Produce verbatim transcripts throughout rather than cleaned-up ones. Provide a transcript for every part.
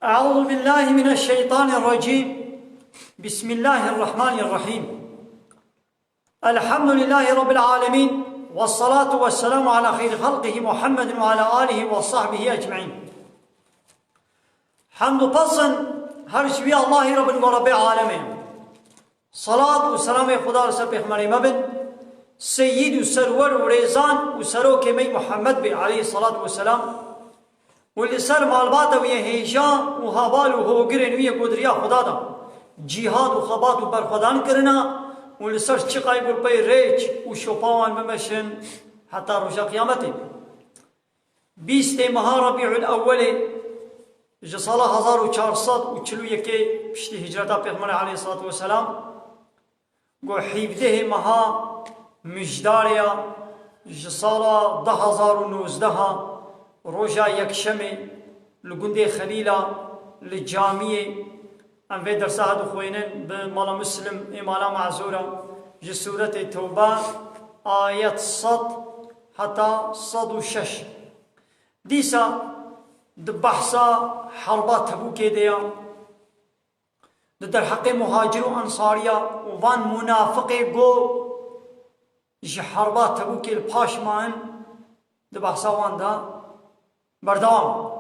أعوذ بالله من الشيطان الرجيم. بسم الله الرحمن الرحيم. الحمد لله رب العالمين. والصلاة والسلام على خير خلقه محمد وعلى آله وصحبه أجمعين. Hemd û pesn her ji wî Allahî re bin, go Rebbê alemê. Salat û selamê Xuda li ser Pêxemberê me bin, Seyyid û Serwer û Rêzan û Serokê me Muhammed be aleyhî salatu ve selam. Û li ser malbata wî yê hêja û heval û hogirên wî yê ku di riya Xuda de cîhad û xebat û berxwedan kirina û li ser çiqayî ku li pey rêç û şopa wan bimeşin heta roja qiyametê. Bîstê meha Rebîul Ewwelê ji sala hezar û çar sed û çil û yekê piştî hicreta Pêxemberê aleyhissalatu vesselam, ku hevdehê meha Mijdarê ya ji sala du hezar û nozdeh, roja yekşemê, li gundê Xelîla, li camiyê, em vê dersa hevdû xwênin bi mala Muslim ê mala mazûra, ji sûretê Tewbe, ayet sed heta sed û şeş. Dîsa di behsa herba Tebûkê de ya, di derheqê muhacir û ensariya û van munafiqê go ji herba Tebûkê li paş mayin, di behsa wan de berdewam.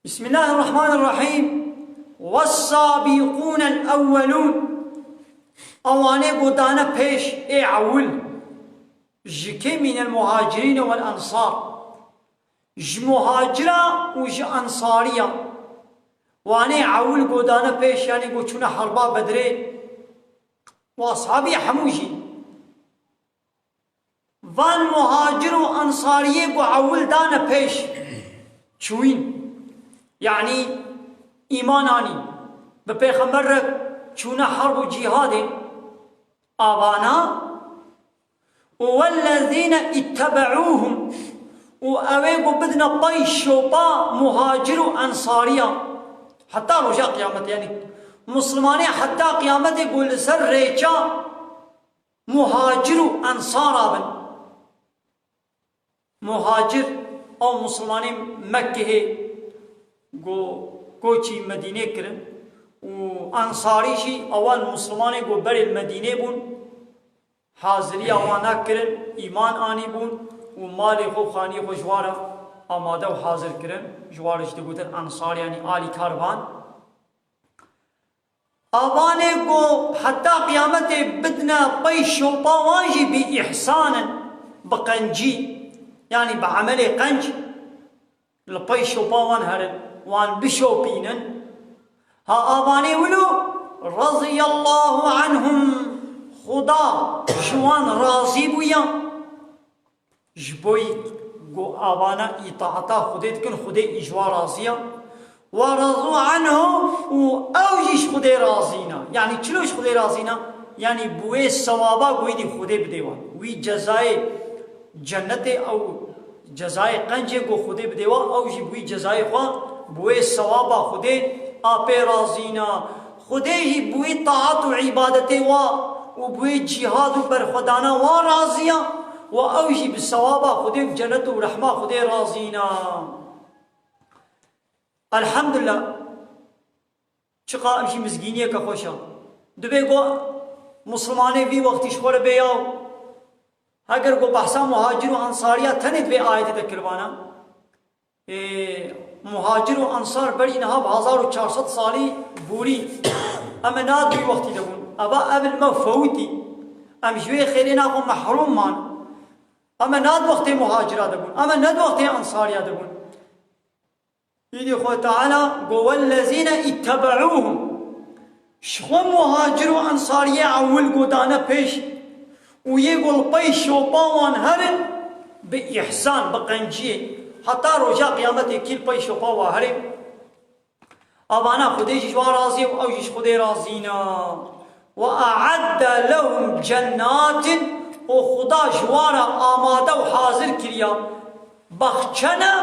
Bismillahirrahmanirrahîm. Wes-sabîqûnel ewwelûn. Ewanê ku dane pêş ê ewil. Ji kê? Mînel muhacirîne wel ensar. Ji muhacira û ji ensariya. Wanê ewil ku dane pêş, yanî ku çûne herba Bedrê. Û ashabî hemû jî. Van muhacir û ensariyê ku ewil dane pêş, çûyîn, yanî îman anîn, bi pêxember re çûne herb û cîhadê, avana, û wellezîne îttebeûhum, û ew ê ku bidine pey şopa muhacir û ensariya, heta roja qiyametê, yanî mislimanê heta qiyametê ku li ser rêça muhacir û ensara bin. Muhacir, ew mislimanê Mekkehê ku koçî Medînê kirin û ensarî jî ewan mislimanê ku berê li Medînê bûn, haziriya wan kirin, îman anîbûn û malê xwe, xaniyê xwe ji wan re amade û hazir kirin. Ji wan re jî digotin ensar, yanî alîkar van. Avanê ku heta qiyametê bidine pey şopa wan jî bi îhsan in, bi qencî, yanî bi emelê qenc li pey şopa wan herin, wan bişopînin. Ha avanê wilo, raziyallahu anhum, Xuda ji wan razî bûye. Ji bo yî ku avana îtaeta Xwedê dikin, Xwedê î ji wan razî ye. Ve razû anhu, û ew jî ji Xwedê razî ne. Yanî çilo ji Xwedê razî ne? Yanî bi wê sewaba ku êdî Xwedê bidê wan. Wî cezayê cennetê, ew cezayê qencê ku Xwedê bidê wan, ew jî bi wî cezayê xwe, bi wê sewaba Xwedê a pê razî ne. Xwedê jî bi wî taat û îbadetê wa û bi wê cîhad û berxwedana wa razî ya, û ew jî bi sewaba Xwedê û cennet û rehma Xwedê razî ne. Elhemdulillah. Çiqa em jî mizgîniyeke xweş e. Divê ku Muslimanê vî wextî ji xwe re bê ya, heger ku behsa muhacir û ensariya tenê di vê ayetê de kiribana, Ê, muhacir û ensar berî niha bi hezar û çar sed salî bûrî. Em ê nad wî wextî de bûn. Eva ev li me fewitî. Em ji wê xêrê naxwe mehrûm man. Em ê nad wextê muhacira de bûn. Em ê ned wextê ensariya de bûn. Îdî Xwe Teala go, "Wellezîne îttebeûhum." Ji xwe muhacir û ensariyê ewil ku dane pêş û yê ku li pey şopa wan herin, bi îhsan, bi qenciyê, heta roja qiyametê kî li pey şopa wan herê, avana Xwedê jî ji wan razî ye û ew jî ji Xwedê razî ne. "Ve e'edde lehum cennatin", û Xuda ji wan re amade û hazir kiriye, baxçe ne,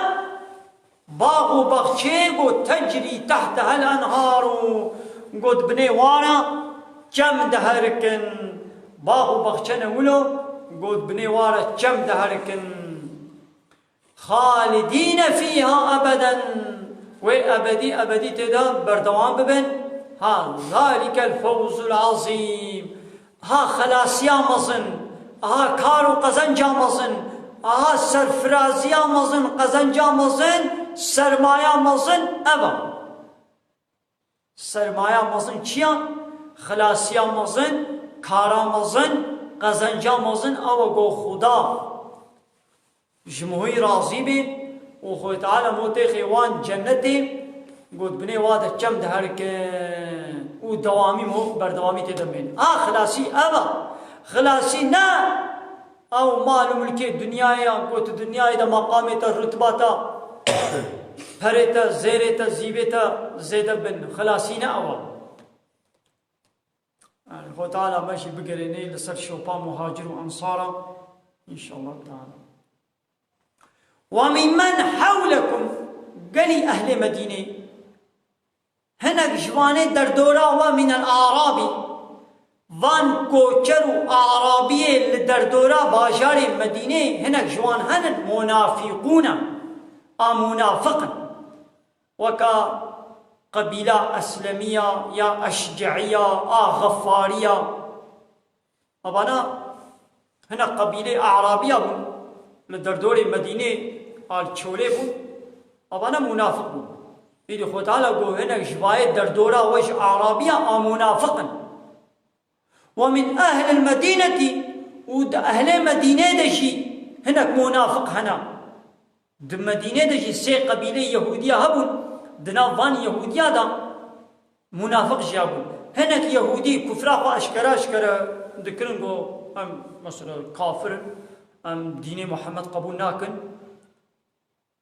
bax û baxçeyê ku tecrî tehtehel enhar û ku di binê wan re çem diherikin. Bax û baxçe ne wilo ku di binê wan re çem diherikin. Xalidîne fîha ebeden. Wê ebedî ebedî tê de berdewam bibin. Ha, zalikel fewzul azîm. Ha, xelasiya mezin. Ha, kar û qezenca mezin. Ha, serfiraziya mezin, qezenca mezin, sermaya mezin, ev e. Sermaya mezin çi ya? Xelasiya mezin, kara mezin, qezenca mezin, ew e ku Xuda ji min wî razî bê û Xwedê Teala motêxê wan cennetê, got binê wa de çem diherikin û dewamî mo berdewamî tê de mêne. A xilasî ev e. Xilasî ne ew mal û milkê dinyayê ya, got dinyayê de maqamê te, rutba te, perê te, zêrê te, zîvê te zêde bin. Xilasî ne ew e. Yani, Xwedê Teala me jî bigerênê li ser şopa muhacir û ensara, înşallah Teala. Ve mimmen hewlekum, gelî ehlê Medînê, hinek ji vanê derdora we mînel arabî, van koçer û arabiyê li derdora bajarê Medînê, hinek ji wan henin munafîqûn e, a munafiq in. Weka qebîla Eslemiya ya Eşce'iya a Xefariya. Abana hinek qebîlê Arabiya bûn, li derdorê Medînê a li çolê bûn. Abana munafiq bûn. Îdî Xwedê Teala got hinek ji vayê derdora we ji Arabiya a munafiq in. Ve min ehlil medînetî, û di ehlê Medînê de jî hinek munafiq hene. Di Medînê de jî sê qebîleyê Yehûdiya hebûn, di nav van Yehûdiya de munafiq jî hebûn. Hinek Yehûdî kufra xwe eşkere eşkere dikirin, got em mesela kafir in, em dînê Muhammed qebûl nakin.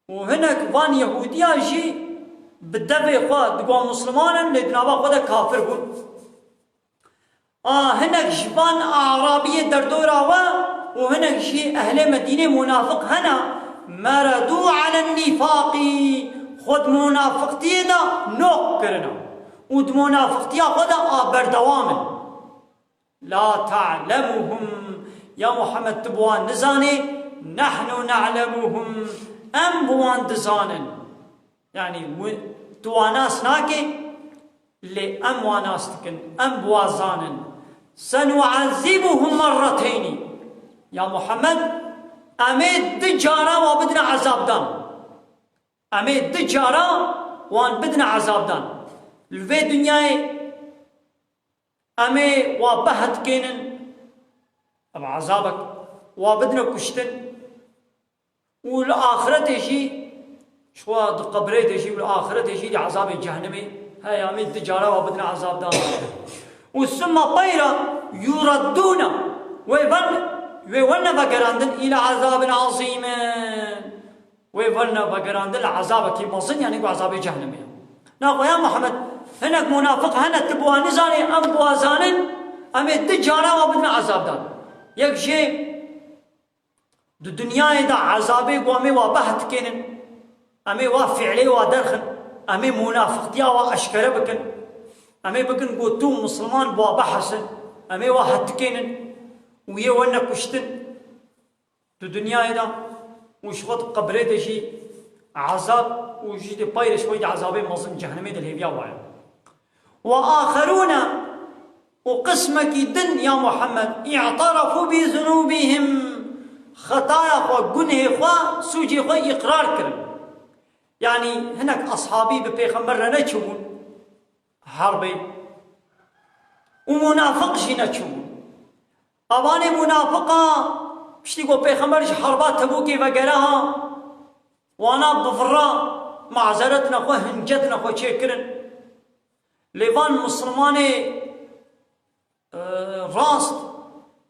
Û hinek van Yehûdiya jî bi devê xwe digot Misliman in, lê di nava xwe de kafir bûn. A hinek ji van Arabiyê derdora we û hinek jî ehlê Medînê munafiq hene, meredû alen nîfaqî, xwe di munafiqtiyê de nok kirine û di munafiqtiya xwe de a berdewam in. La ta'lemuhum. Ya Muhammed, tu bi wan nizanî, nahnu na'lemuhum. Em bi wan dizanin. Yani, wi-, tu wan nas nakî, lê em wan nas dikin, em bi wan zanin. Senu'azzibuhum merreteyni. Ya Muhammed, em ê di cara wan bidine ezabdan. Em ê di cara wan bidine ezabdan. Li vê dinyayê em ê wa behetkênin, ev ezabek, wa bidine kuştin û li axiretê jî, ji xwe di qebrê de jî û li axiretê jî di ezabê cehennemê heye, em ê di cara wa bidine ezabdan. Û summa peyra yureddûne, wê ven, wê wene vegerandin îla ezabin azîmin. Wê verine vegerandin li ezabekî mezin, yanî ku ezabê cehennemê ye. Naxwe ya Muhammed, hinek munafiq hene, tu bi wan nizanî, em bi wan zanin, em ê di cara wa bidin ezabdan. Yek jê di dinyayê de ezabê ku em ê wa behs dikênin, em ê wa fiilê wa derxin, em ê munafiqtiya wa eşkere bikin, em ê bikin ku tu Misliman bi wa behsin, em ê wa hetikênin û yê we nekuştin. Di dinyayê de û ji xwe di qebrê de jî ezab û jî di peyre ji xwe de ezabê mezin cehennemê de li hêviya wa ye. Ve axerûne û qismekî din ya Muhammed, i'terefû bi zunûbihim, xetaya xwe, gunhê xwe, sûcê xwe îqrar kirin. Yanî hinek eshabî bi pêxember re neçûbûn herbê û munafiq jî neçûbûn. Evanê munafiqa piştî ku pêxember ji herba Tebûkê vegere ha, wana bivira, mazeretine xwe, hincetine xwe çêkirin. Lê van Mislimanê, e, rast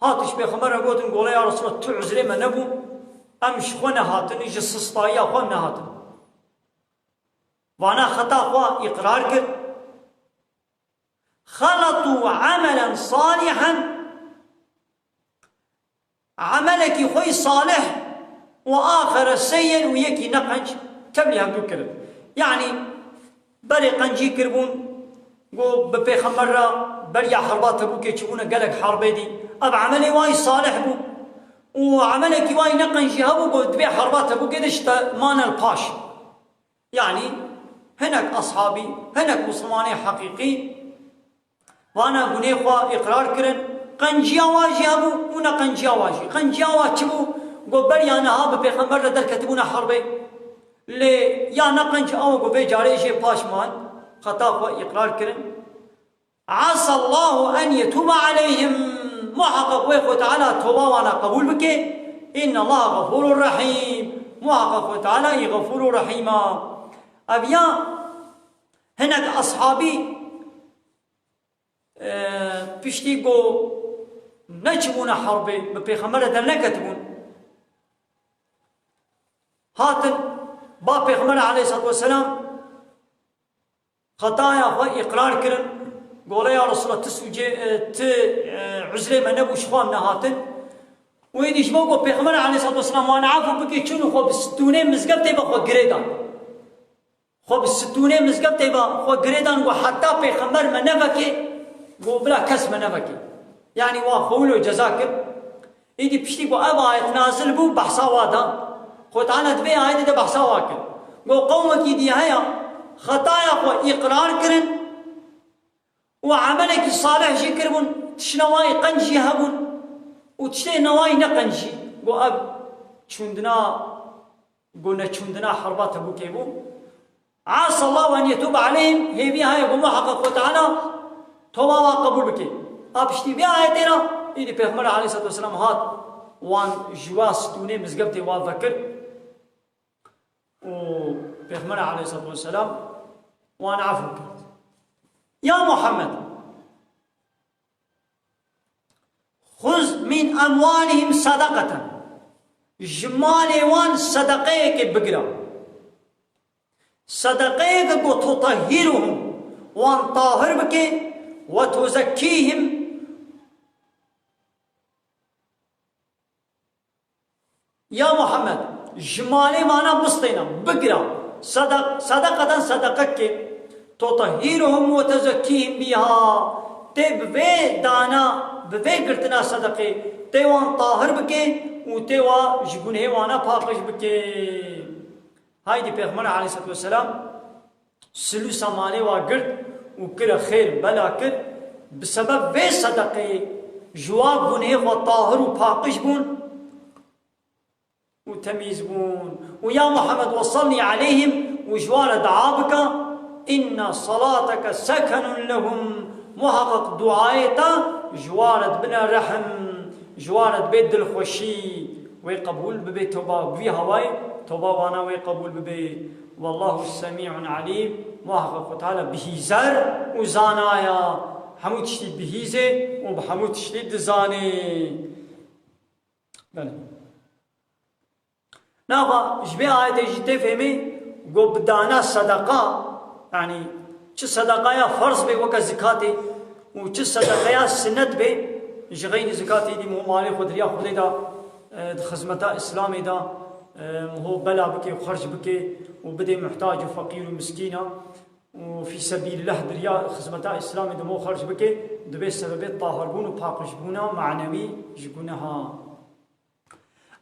hat ji pêxember re gotin, gole ya Resulallah, tu uzrê me nebû, em ji xwe nehatin, ji sistayiya xwe em nehatin. Vana xeta xwe îqrar kir. Xeletû emelen salihen, emelekî xwe yî salih û axere seyyen û yekî neqenc tevlî hevdû kirin. Yanî berê qencî kiribûn, got bi pêxember re beriya herba Tebûkê çûbûne gelek herbê dî. Ev emelê wa yî salih bû û emelekî wa yî neqenc jî hebû, got dibê herba Tebûkê de ji te mane li paş. Yanî Hinek ashabî, hinek Muslimanê heqîqî vana gunê xwe îqrar kirin. Qenciya wa jî hebû û ne qenciya wa jî. Qenciya wa çi bû? Got beriya niha bi pêxember re derketibûne herbê. Lê ya ne qenc ew got vê carê jê paş man, xeta xwe îqrar kirin. Asa Allahu en yetûbe aleyhim. Muheqeq wê Xwe Teala toba wana qebûl bike. Înne Allaha xefûrun rehîm. Muheqeq Xwe Teala î xefûr û rehîm a. Ev ya hinek eshabî, e, piştî ku neçibûne herbê, bi pêxemberê derneketibûn. Hatin ba pêxemberê aleyhissalatu vesselam xetaya xwe îqrar kirin. Gole ya Resulallah, ti sûcê, e, ti, e, uzrê me nebû, ji xwe em nehatin. Û êdî ji bo ku pêxemberê aleyhissalatu vesselam wan efû bike, çûn û xwe bi stûnê mizgeftê ve xwe girê dan. Xwe bi stûnê mizgeftê ve xwe girêdan, got heta pêxember me neveke, got bila kes me neveke. Yanî wan xwe wilo ceza kir. Îdî piştî ku ev ayet nazil bû, behsa wa da. Xwe Teala di vê ayetê de behsa wa kir. Got qewmekî dî heye, xetaya xwe îqrar kirin û emelekî salih jî kiribûn, tiştê newayî qenc jî hebûn û tiştê newayî ne qenc jî. Got ev çûndina Got neçûndina herba Tebûkê bû. Asa Allahu en yetûbe aleyhim, hêvî heye ku muheqeq Xwe Teala toba wan qebûl bike. A piştî vê ayetê re, îdî Pêxember aleyhissalatu vesselam hat, wan ji wa stûnê mizgeftê wa vekir û Pêxember aleyhissalatu vesselam wan efû kir. Ya Muhammed, Xuz min emwalihim sadaqeten. Ji malê wan sedeqeyekê bigire. Sedeqeyeke ku tutahhiruhum, wan tahir bike, ve tuzekkîhim, Ya Muhammed, ji malê vana bistêne, bigire. Sede-, sedeqeten sedeqekê. Tutahhiruhum ve tuzekkîhim biha. Tê bi vê dana, bi vê girtina sedeqê, tê wan tahir bike û tê wa ji gunehê wana paqij bike. Haydî Pêxember aleyhissalatu vesselam silûsa malê wa girt û kire xêr bela kir, bi sebeb vê sedeqeyê ji wa gunehê xwe tahir û paqij bûn û temîz bûn. Û ya Muhammed, ve sallî aleyhim, û ji wa re dua bike, inne salateke sekenun lehum, muheqeq duayê te ji wa re dibine rehm, ji wa re dibe dilxweşî. Wê qebûl bibe toba, bi vî hawayê toba wana wê qebûl bibe. Wallahu semî'un alîm. Muheqeq Xwe Teala bihîzer û zanaya. Hemû tiştî bihîzê û bi hemû tiştî dizanê. Belê. Nava ji vê ayetê jî tê fêmê, got bi dana sedeqa, yanî çi sedeqaya ferz be weke zikatê û çi sedeqaya sinet be, ji xeynî zikatê dî miho malê xwe di riya Xwedê de, e, di xizmeta Îslamê de, e, miho bela bike û xerc bike û bidê muhtac û feqîr û miskîna û fî sebîlillah di riya xizmeta Îslamê de miho xerc bike, dibe sebebê tahirbûn û paqijbûna manewî ji guneha.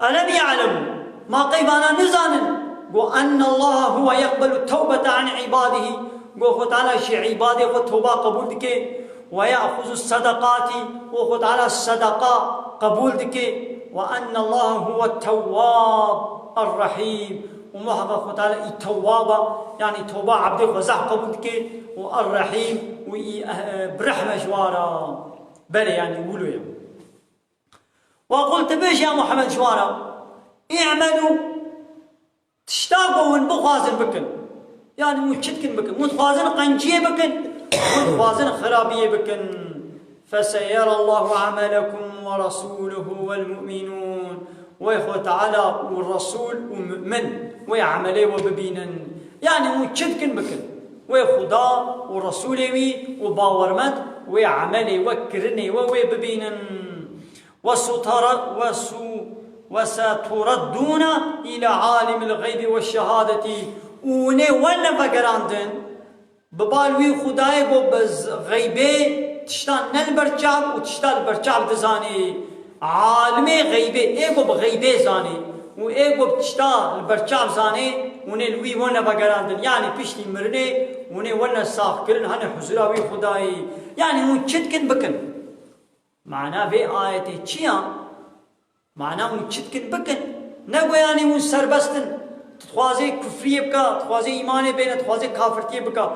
Elem ya'lemu, ma qey vana nizanin, got, enne Allaha huve yeqbelu tewbete an ibadihi, got Xwe Teala ji îbadê xwe toba qebûl dike, ve ya'xuzu sedaqati, û Xwe Teala sedaqa qebûl dike, ve enne Allaha huve tewwab er-rehîm, û muheqeq Xwe Teala î tewwab e, yanî toba ebdê xwe zehf qebûl dike, û er-rehîm, û î, eh, bi rehm e ji wa re. Belê, yanî wilo ye. Wa qul, tu bêjî ya Muhammed ji wan re, "Î'melû", tişta ku hûn bixwazin bikin. Yanî hûn çi dikin bikin? Hûn dixwazin qenciyê bikin, hûn dixwazin xirabiyê bikin. "Feseyerallahu amelekum ve rasûluhu vel mu'minûn." Wê Xwe Teala û Resûl û mu'min wê emelê we bibînin. Yanî hûn çi dikin bikin? Wê Xuda û Resûlê wî û bawermend wê emelê we, kirinê we wê bibînin. "Ve sutara-, ve su-, ve setureddûne îlâ alîmil xeybî ve şehadetî." Û nê we nevegerandin, bi bal wî Xudayê ku bi z-, xeybê tiştan ne li ber çav û tişta li ber çav dizanê. Alimê xeybê, ê ku bi xeybê zanê û ê ku bi tişta li ber çav zanê, hûn ê li wî wene vegerandin. Yanî piştî mirinê hûn ê wene saxkirin, hene huzura wî Xwedayî. Yanî hûn çi dikin bikin. Mana vê ayetê çi ya? Mana hûn çi dikin bikin. Ne go yanî hûn serbest in. Tu dixwazê kufriyê bika, tu dixwazê îmanê bêne, tu dixwazê kafirtiyê bika.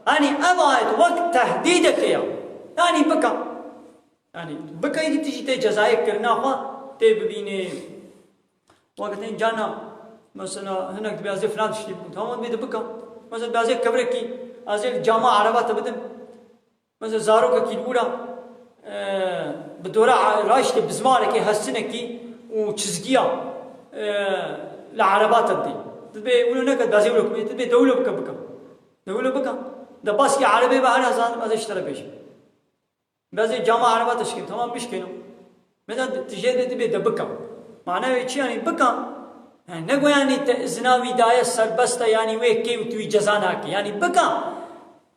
Yanî ev ayet wek tehdîdeke ya. Yanî bika. Yanî bika, îdî tu jî tê cezayê kirina xwe tê bibînê. Wekî tên carna, mesela, hinek dibê ez ê filan tiştî bikim. Tamam, dibê de bika. Mesela, dibê ez ê kevrekî, ez ê li cama ereba te bidim. Mesela, zarokekî li wira, e, bi dora a-, raştê bizmarekê, hestinekî û çizgiya, e, li ereba te bidê. Dibê wilo neke, dibê ez ê wilo bikim. Dibê de wilo bike, bike. De wilo bike. De baskî erebê be, her zanim ez ê ji te re bêjim. Bezê cama ereba te şikên, tamam, bişkêno. Mesela tu jê de dibê de bika. Mana wê çi yanî bika? He, ne go yanî te izina wî daye serbest e, yanî wê kê û tu wî ceza nake. Yanî bika.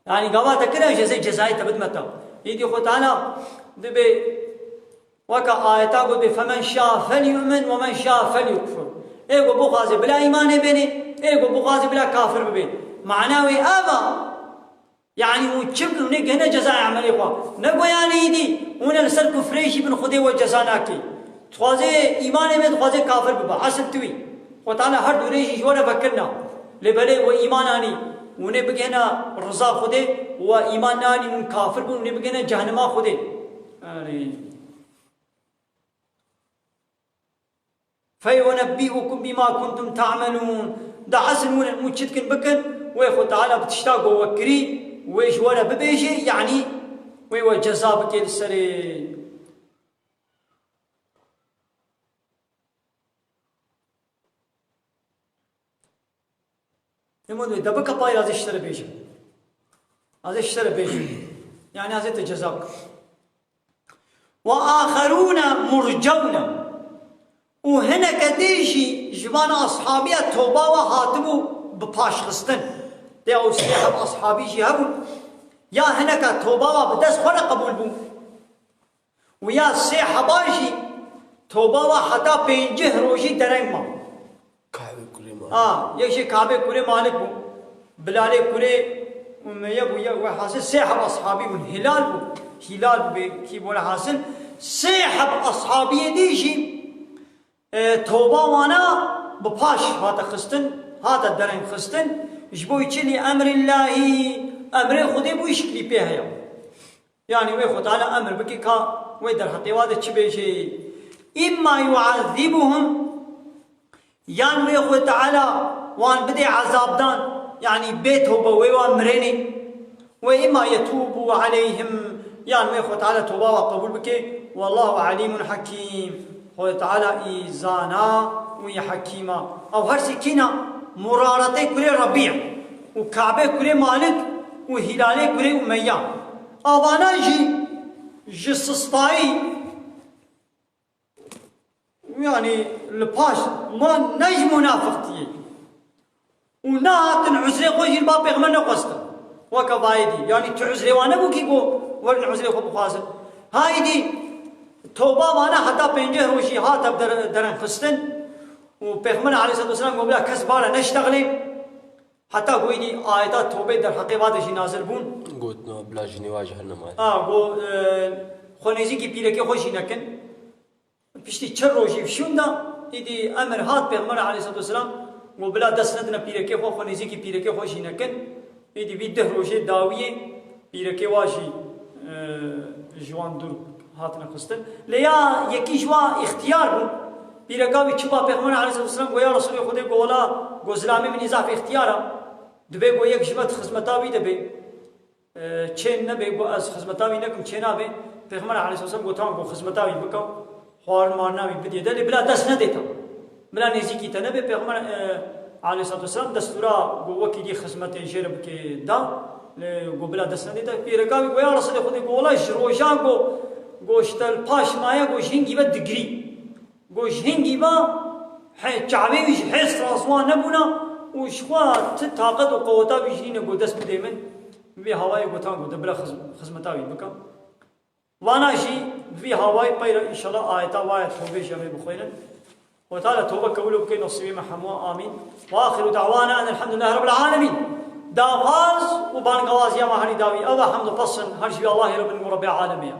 Yanî gava te kira, ez ê cezayê te bidime te. Îdî Xwe Teala dibê weka ayeta got bê, "Femen şa fel yu'min ve men şa fel yukfur." Ê go bixwaze bila îmanê bênê, ê go bixwaze bila kafir bibê. Mana wê ev a. Yanî hûn çi bikin, hûn ê gihine cezayê emelê xwe. Ne go yanî îdî hûn ê li ser kufrê jî bin, Xwedê we ceza nake. Dixwaze îmanê me, dixwaze kafir bibe. Esil tu wî. Xwe Teala her du rê jî ji we re vekirina. Lê belê we îman anî, hûn ê bigihine riza Xwedê, we îman neanî, hûn kafir bin, hûn ê bigihine cehnima Xwedê. Erê. فَيُنَبِّئُكُم بِمَا كُنتُمْ تَعْمَلُونَ. De esil hûn, hûn çi dikin bikin, wê Xwe Teala bi tişta ku we kirî, wê ji we re bibêje, yanî wê we ceza bike li serê. Hema de bike pay, ez ê ji te re bêjim. Ez ê ji te re bêjim. Yanî ez ê te ceza bikim. وَآخَرُونَ مُرْجَوْنَ. Û hineke dî jî ji van ashabiya toba we hatibû bi paşxistin. Dê ew sê heb ashabî jî hebûn. Ya hineke toba we bi dest xwe re qebûl bû. Û ya sê heba jî toba we heta pêncih rojî dereng ma. Kabe kurê ma. A, yek jê Kabe kurê Malik bû. Bilalê kurê Umeye bû, ya, we hasil sê heb ashabî bûn. Hilal bû. Hilal bû bê, kî bû, hasil sê heb ashabiyê dî jî, e, toba wana bi paş hate xistin, hate dereng xistin. Ji bo çi? Li emrillahî, emrê Xwedê bû, îşkilî pê heye. Yanî wê Xwe Teala emir bike ka wê derheqê wa de çi bêjê. Îmma yu'ezzibuhum, yan wê Xwe Teala wan bidê ezabdan, yanî bê tobe wê wan mirênê. Ve îmma yetûbu aleyhim, yan wê Xwe Teala toba wa qebûl bike. Wallahu alîmun hakîm. Xwedê Teala î zana û î hekîm a. Ew her sê kîna? Muraretê kurê Rebî û Kabe kurê Malik û Hîlalê kurê Umeya. Avana jî ji sistayî, yanî li paş, ma ne ji munafiqtiyê. Û nehatin uzrê xwe jî li ba pêxember nexwestin. Weke vayê dî. Yanî tu uzrê wan nebû kî ku werin uzrê xwe bixwazin. Haydî toba vana heta pênceh rojî hate der-, derengxistin. Û pêxember aleyhisselatu vesselam got bila kes bare neştexlê. Heta ku êdî ayeta tobê derheqê va de jî nazil bûn. Gotina bila jinê wa jehennema. A, got, e, xwe nêzîkî pîrekê xwe jî nekin. Piştî çil rojî şûnda, îdî emir hat Pêxember aleyhisselatu vesselam, got bila dest nedine pîrekê xwe, xwe nêzîkî pîrekê xwe jî nekin. Îdî vî deh rojê dawiyê pîrekê wa jî, e, ji wan dûr hatine xistin. Lê ya yekî ji wa îxtiyar bû. Pîreka wî çû ba Pêxember aleyhisselatu vesselam, got, "Ya Resulê Xwedê, got, wela, got, zilamê min î zaf îxtiyar a. Dibê, got, yek ji me di xizmeta wî de bê." E, çên nebe, got, "Ez xizmeta wî nekim, çê nabe." Pêxember aleyhisselam got, "Tamam, got, xizmeta wî bike, xwarin marina wî bidê te, lê bila dest nedê te. Bila nêzîkî te nebe." Pêxember, e, aleyhisselatu vesselam destûra got, "Wekî dî xizmetê jê re bike da, lê got, bila dest nedê te." Pîreka wî got, "Ya Resulê Xwedê, got, wela ji rojan, got, got, ji te li paş maye, got, ji hingî ve digirî." Got, ji hingî ve he-, çavê wî ji hêrs razwan nebûna û ji xwe ti taqet û qeweta wî jî nîne, got, dest bidê min. Bi vî hawayê gotan, got, de bila xiz-, xizmeta wî bikim. Vana jî bi vî hawayê peyra înşallah ayeta wa ya tobê jî em ê bixwînin. Xwedê Teala tobe qebûl bike, nesîbê me hemû. Amîn. Ve axiru da'wana enel hamdülillahi rabbil alemin. Dawaz û bangawaziya me herî dawî. Ew hemd û pesn her jî Allahê Rabbin û Rabbê alemê ye.